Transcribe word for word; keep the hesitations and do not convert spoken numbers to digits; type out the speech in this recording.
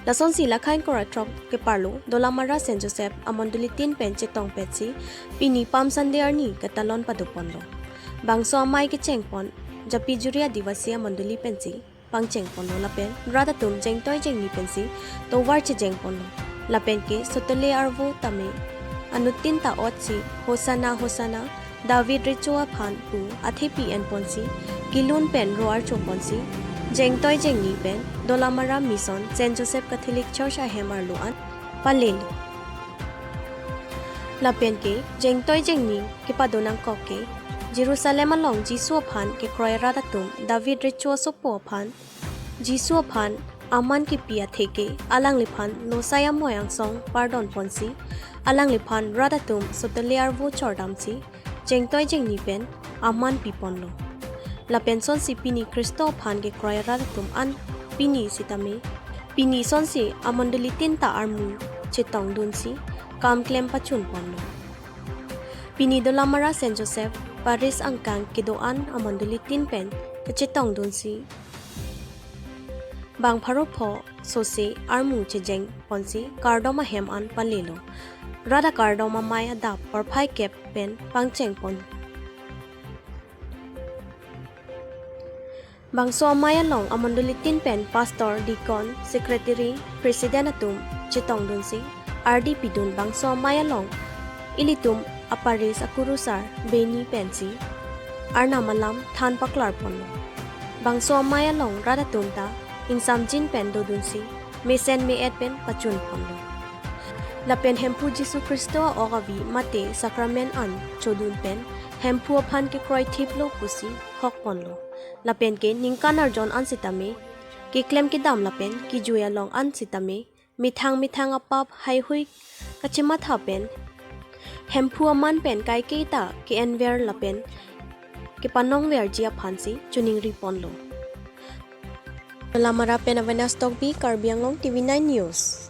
Lasonsi lakha ingkoi ra throk keparlo Dolamara Saint Joseph amondoli tin pen chetongpetsi pini Palm Sunday arni ketalon padoponlo. Bangso amei kechengpon Japi Juri Adivasi amondoli pensi pangchengponlo lapen rat atum jengtoi jengni pensi tovar chejengponlo. Lapen ke sotole arvo tame anuttin ta otsi Hosanna Hosanna, David recho aphan pu athepi enponsi kelun pen ro archoponsi jengtoi jengni pen Dolamara Mission Saint Joseph Catholic Church ahem arlo an palelo. Lapen ke jengtoi jengni kepadonangkok ke Jerusalem along Jisu aphan kekroi rat atum David recho asopo aphan Jisu aphan aman kipi atheke alangliphan losai amoi angsong pardonponsi alangliphan rat atum sotole arvo chordamsi jengtoi jengni pen aman piponlo. Lapen sonsi pini Khristo aphan kekroi rat atum an pini sitame, pini sonsi amondoli tin ta armu chetongdunsi kam klem pachunponlo. Pini Dolamara Saint Joseph Parish angkang kedo-an amondoli tin pen kachetongdunsi bang pharo pho sose armu chejengponsi kardom ahem an palelo. Rat akardom amei adap porphai kep pen pangchengpon. Bangso amei along amondoli tin pen pastor, deacon, secretary, president atum chetongdunsi ardi pidun bangso amei along ilitum a-parish akurusar bini pensi Arnam alam than paklarponlo. Bangso amei along rat atum ta ingsamjin pen dodunsi mesen me-et pen pachunponlo. Lapen Hemphu Jisu Khristo a-ok avi mate sacrament an chodun pen Hemphu aphan kekroi thiplo pusi hokponlo. Lapen ke ningkan arjon an sitame keklem kedam lapen kejui along an sitame methang methang apap haihui kachematha pen Hemphu aman pen kaike ta ke-enver lapen kepanongverji aphansi choningriponlo. Dolamara pen Avenas Tokbi, Karbi Anglong T V nine News.